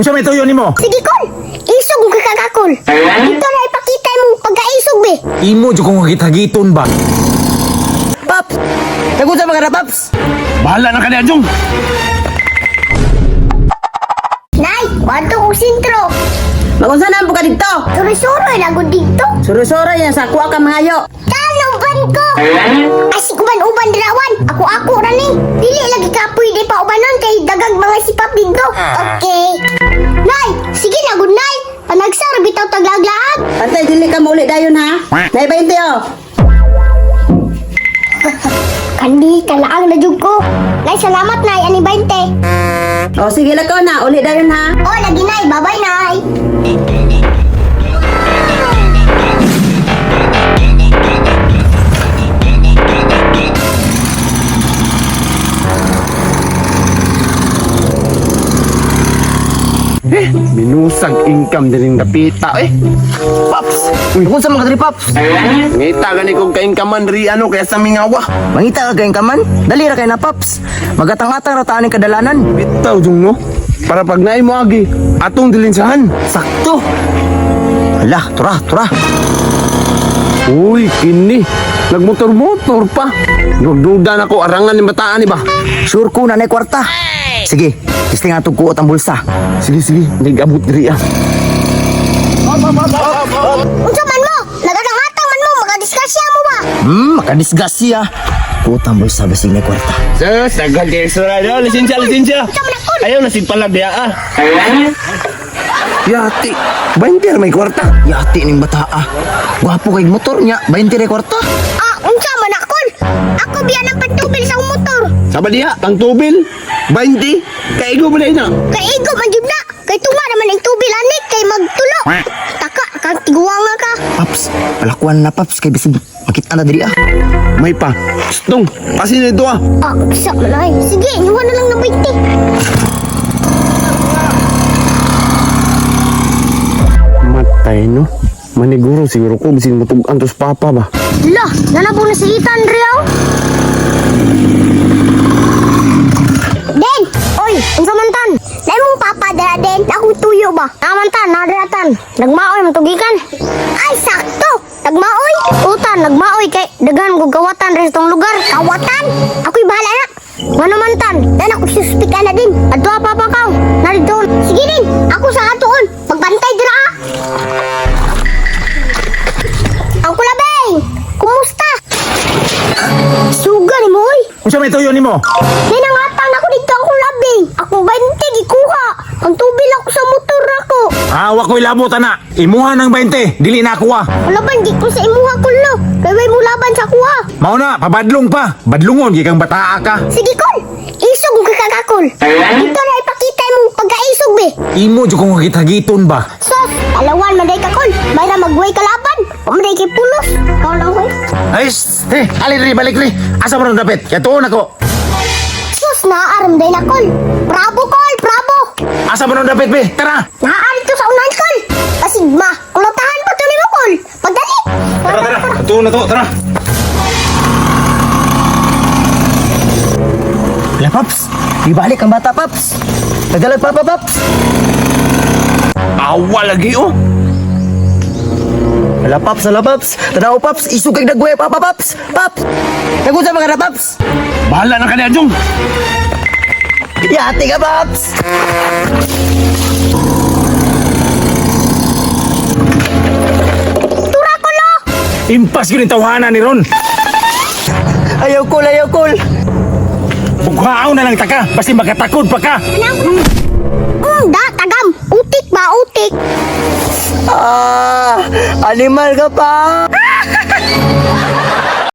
Unsa may tuyo nimo? Sige kol, isog ka kagakol. Dito na ipakita imong pagkaisog be. Imo jud kong hagit-hagiton ba? Paps! Nagunsa mga na, Paps? Bahala na ka niya, Jong. Nay, kwanto kong sintro. Magunsa na ang buka dito? Suroy-suroy lang gud dito. Suro-suro yan sa kuha ka mangayo. Taluban ko! Asik uban-uban dirawan. Ako-ako ra ni. Dili lagi ka pwede pa ubanon kay dagag mga sipap dito. Okay. Nay, sige na gud nay. Panagsar bitaw taglaglaag. Pantay, dili ka mauli dayon ha. Nay 20 oh. Kandi kalaang na jud ko. Nay, salamat nay ani 20. O sige lang ko na, uli dayon ha. Oh, lagi nay. Bye-bye nay. Eh, minusag income din dapita eh. Paps! Nagunsa mga diri, Paps? Ngita gani kong ka-income ri ano kaya sa mingawa. Mangita ka kayong kaman? Dali ra kay na, Paps. Magatang-atang ra taan kadalanan. Bitaw, Jong, no? Para pag naay mo agi, atong dilinsahan. Sakto. Hala, tura, tura. Uy, kini. Nagmotor-motor pa. Nagduda na ko, arangan ni bataan ni ba? Sure ko na na kwarta. Sige, testing atong kuot ang bulsa. Sige, sige. Nag-abot diri ah. Unsa man mo? Nagatang-atang man mo, makadiskarsiya mo ba? Makadisgas siya. Kuot ang bulsa basig na kwarta. Sus, daghan kay extra no. Lisensya, lisensya. Ayaw na sigpalag diya ah. Yati, 20 may kwarta. Yati ning bata ah. Gwapo kay motor niya, 20 na kwarta. Ah, unsa man akol? Ako biya ng pantubil sa akong motor. Saba diha, pang tubil. 20, kaigo ba na? Kay igo man jud na. Kay tunga naman ang tubil anik kay magtulo. Taka, kang tiguanga ka. Paps, palakuan na Paps kay bisig makita na diri ah. May pa. Dong, asin na ito ah. Ah, sa man ay. Sige, inuha na lang ng 20. Matay no. Maniguro siguro ko bisig matugan tos papa ba. La, nanabo na si Ethan Riao. Den, oy, unsa man tan? Dai mong papa dara den, akong tuyo ba? Naman tan, nadiratan. Nagmaoy man tugikan. Ay, sakto. Nagmaoy. Utan, nagmaoy kay daghan kog kawatan sa tong lugar. Kawatan? Ako'y bahala na. Ngano man tan? Dan ako suspik ana din. Adto papa kaw. Narito. Sige din, ako sa atoon. Pagbantay dira ah. Ang kulabeng! Kumusta? Suga ni mo, oy! Unsa may tuyo nimo? Ninangatang ako dito ang kulabeng! Akong 20 gikuha! Ang tubil ako sa motor ako! Ah, wa ko'y labot ana. Imuha ng 20, dili na ako ah. Kulaban, di ko sa imuha kulo! Kay way mo laban sa kuha! Mao na, pabadlong pa. Badlungon gikang bataa ka. Sige kol! Isog ka kagakol! Dito na ipakita imong pagkaisog be! Imo jud kong hagit-hagiton ba? Sos! Alawan man day ka kol! Mayra magway kalaban! Pamaday kay pulos! Ikaw lang koy! Ay, eh, ali diri balik diri. Asa mo nang dapit? Kaya tuon ako. Sus! Naaram day na kol! Bravo kol! Bravo! Asa mo nang dapit be? Tara. Naa dito sa unahan kol! Pasigma! Kulatahan pa to nimo kol! Pagdali! Tara, tara. Tuon na to, tara. Hala, Paps. Di balik ang bata, Paps. Nagdalag papa, Paps. Awa lagi oh. Hala, Paps, hala, Paps. Tanaw, Paps. Isog kay dagway, papa, Paps. Paps. Nagunsa mga na, Paps? Bahala na ka niya, Jong. Yati ka, Paps. Tura ko lo! Impas gyud ang tawhana ni Ron. Ayaw kol, ayaw kol. Bughaon na lang taka, basta makatakod pa ka. Da, tagam! Utik ba, utik? Ah, animal ka pa.